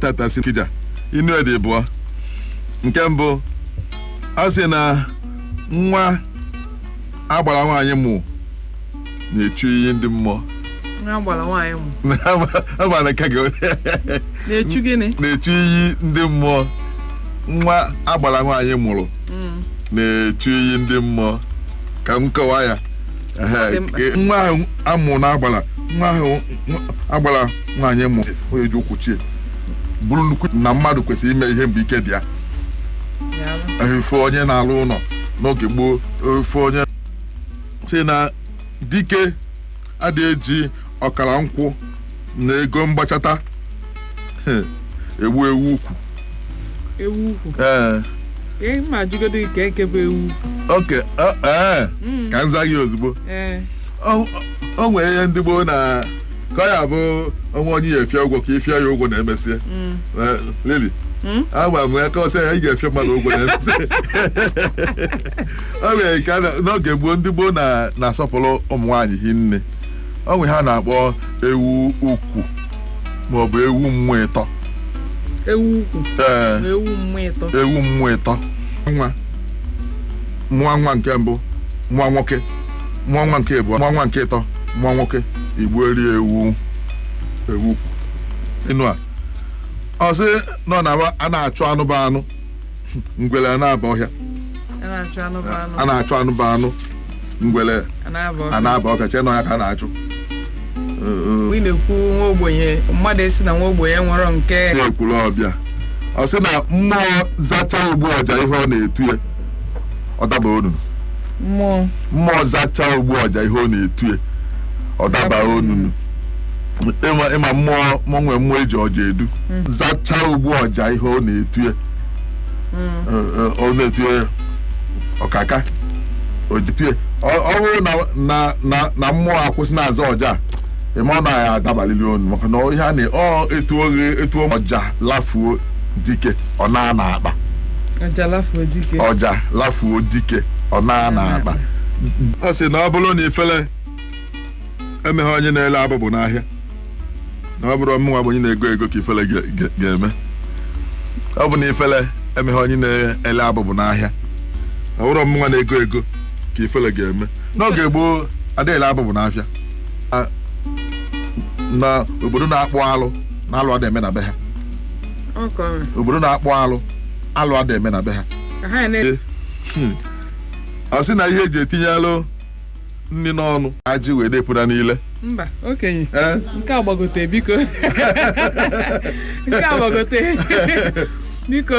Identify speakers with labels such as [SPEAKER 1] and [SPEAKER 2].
[SPEAKER 1] Tata si Kija inu dị bụọ. Nke mbụ, ọ sị na nwa agbara nwaanyị mụ na-echu iyi ndị mmụọ.
[SPEAKER 2] Nwa agbara nwaanyị mụ
[SPEAKER 1] Agbara nke gị.
[SPEAKER 2] Na-echu gịnị?
[SPEAKER 1] Na-echu iyi ndị mmụọ. Nwa agbara nwaanyị mụrụ na-echu iyi ndị mmụọ. Ka m kọwaa ya.
[SPEAKER 2] Ọ dị mkpa.
[SPEAKER 1] Nwa ahụ amụ na agbara, nwa ahụ agbara nwaanyị mụ, onye ji ụkwụ chie bụrụ nnukwu na mmadụ kwesịrị ime ihe mgbe ike dị ya.
[SPEAKER 2] Yalụ.
[SPEAKER 1] Ife onye na-alụ ụlọ n'oge gboo, ife onye si na dike adịghị eji ọkara nkwụ na ego mgbachata egbu ewu ukwu.
[SPEAKER 2] Ewu ukwu?
[SPEAKER 1] Ee.
[SPEAKER 2] Ka ị ma jụgodo gị ka eke bụ ewu ukwu.
[SPEAKER 1] Oke, ee, ka m zaa gị ozugbo.
[SPEAKER 2] Ee.
[SPEAKER 1] O nwere ihe ndị gboo na ka ọ ya bụ onwe onye ya efie ụgwọ ka ifie ya ụgwọ na emesie. Lili, agba m ya ka ọ sị ya ị ga-efie mmadụ ụgwọ na emesie. O nwere nke n'oge gboo, ndị gboo na-asọpụrụ ụmụ nwaanyị hinne. O nwere ha na-akpọ ewu ukwu maọbụ ewu mmụọ ịtọ.
[SPEAKER 2] Ewu ukwu?
[SPEAKER 1] Ee.
[SPEAKER 2] Na ewu mmụọ ịtọ?
[SPEAKER 1] Ewu mmụọ ịtọ. Nwa mụọ nwa nke mbụ, mụọ nwoke, mụọ nwa nke abụọ, mụọ nwa nke ịtọ, mụọ nwoke, igbueri ewu ewu ukwu. Ịnụ a, ọ sị nọ na a na-achụ anụ bụ anụ, ngwele a na-aba ọhịa.
[SPEAKER 2] A na-achụ anụ bụ anụ?
[SPEAKER 1] A na-achụ anụ bụ anụ, ngwele
[SPEAKER 2] a na-aba
[SPEAKER 1] a
[SPEAKER 2] ọhịa.
[SPEAKER 1] Na-aba ọhịa, chee nọ ya ka a na-achụ.
[SPEAKER 2] Mgbe ị na-ekwu nwa ogbenye, mmadụ esi na nwa ogbenye nwere nke
[SPEAKER 1] Na-ekwuru ọbịa, ọ sị na mmụọ zacha ogbu ọja ihe ọ na-etu ya, ọ daba onunu.
[SPEAKER 2] Mmụọ?
[SPEAKER 1] Mmụọ zacha ogbu ọja ihe ọ na-etu ya, ọ daba onunu. Ịma mmụọ nwee mmụọ eji ọja edu, zacha ogbu ọja ihe ọ na-etu ya, ọ na-etu ya ọkaka ojitue. Ọ bụrụ na mmụọ akwụsị na-aza ọja a, ịma ọ na ya adabalili onu, maka na ihe a na ọ etu oghe etu ọja lafuo dike, ọ na-ana akpa.
[SPEAKER 2] Ọja lafuo dike.
[SPEAKER 1] Ọja lafuo dike, ọ na-ana akpa. Ọ sị na ọ bụrụ na ifele emeghe onye na-ele abụbụ n'ahịa, na ọ bụrụ mụnwa bụ onye na-ego ego ka ifele ga-eme. Ọ bụ na ifele emeghe onye na-ele abụbụ n'ahịa, ọ bụrụ mụnwa na-ego ego ka ifele ga-eme. N'oge gboo, adịghị abụbụ n'afịa. Na obodo na-akpụ alụ na alụ ada eme na be ha.
[SPEAKER 2] Ọ kọrọ.
[SPEAKER 1] Obodo na-akpụ alụ, alụ ada eme na be ha.
[SPEAKER 2] Ka ha na
[SPEAKER 1] Ọ sị na ihe eji etinye alụ nri n'ọnụ ajị wee depụta niile.
[SPEAKER 2] Mba, okenye.
[SPEAKER 1] Ee.
[SPEAKER 2] Nke a gbagote, biko. Nke a gbagote, biko.